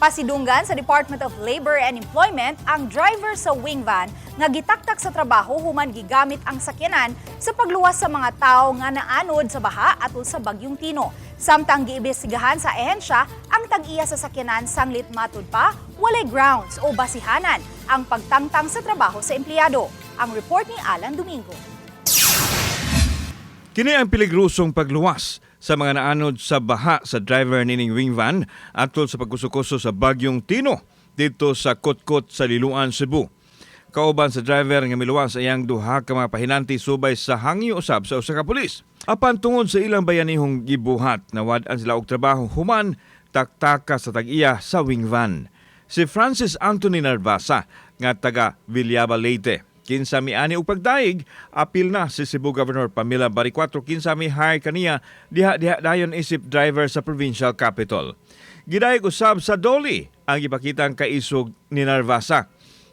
Pasidunggan sa Department of Labor and Employment ang driver sa wing van nga gitaktak sa trabaho human gigamit ang sakyanan sa pagluwas sa mga tao nga naanod sa baha atol sa Bagyong Tino. Samtang giimbestigahan sa ehensya ang tag-iya sa sakyanan, sanglit matud pa walay grounds o basihanan ang pagtangtang sa trabaho sa empleyado. Ang report ni Alan Domingo. Kini ang peligrosong pagluwas sa mga naanod sa baha sa driver nining wing van atol sa pagkuso-kuso sa Bagyong Tino didto sa Kotkot sa Liloan, Cebu. Kauban sa driver nga miluwas iyang duha ka mga pahinanti subay sa hangyo usab sa usa ka pulis. Apan tungod sa ilang bayanihong gibuhat, nawad-an sila og trabaho human taktaka sa tag-iya sa wing van. Si Francis Anthony Narvasa nga taga Villaba, Leyte. Kinsa miani og pagdaig, apil na si Cebu Governor Pamela Baricuatro, kinsa mi-hire kaniya diha diha dayon isip driver sa provincial capital. Gidayeg usab sa DOLE ang gipakitang kaisog ni Narvasa.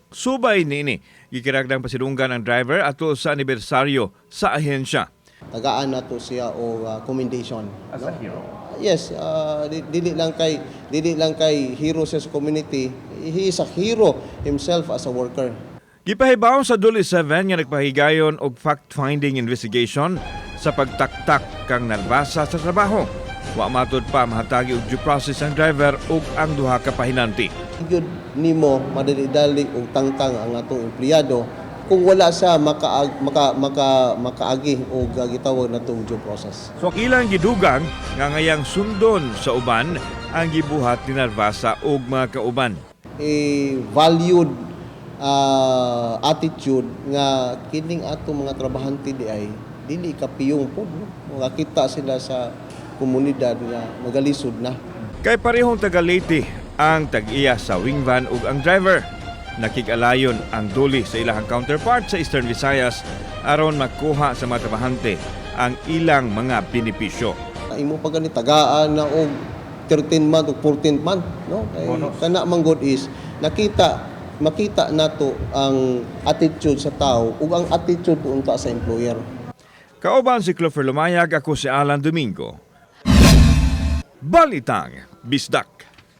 Subay niini, gikiragdang pasidunggan ang driver atol sa anibersaryo sa ahensya. Tagaan nato siya og commendation. As a hero. Yes, dili lang kay hero siya sa community, he is a hero himself as a worker. Gipahibaw sa DOLE 7 nga nagpahigayon og fact-finding investigation sa pagtaktak kang Narvasa sa trabaho. Wa matud pa mahatagi og due process ang driver ug ang duha ka pahinanti. Gyud nimo madali-dali og tangtang ang atong empleyado kung wala siya maka maka maka makaagi og gitawag natong due process. So ang ilang gidugang nga ngayang sundon sa uban ang gibuhat ni Narvasa ug mga kauban. A valued attitude nga kining atong mga trabahante di ay dili kapiyong pod, no? Makakita sila sa komunidad nga magalisod na. Kay parehong taga Leyte ang tag-iya sa wing van ug ang driver. Nakig-alayon ang DOLE sa ilahang counterpart sa Eastern Visayas aron makuha sa mga trabahante ang ilang mga benepisyo. Imo pa gani tagaan na og 13 month o 14 month, no? Kay kana man gud is nakita makita nato ang attitude sa tao ug ang attitude unta sa employer. Kauban si Clover Lumayag, ako si Alan Domingo. Balitang Bisdak.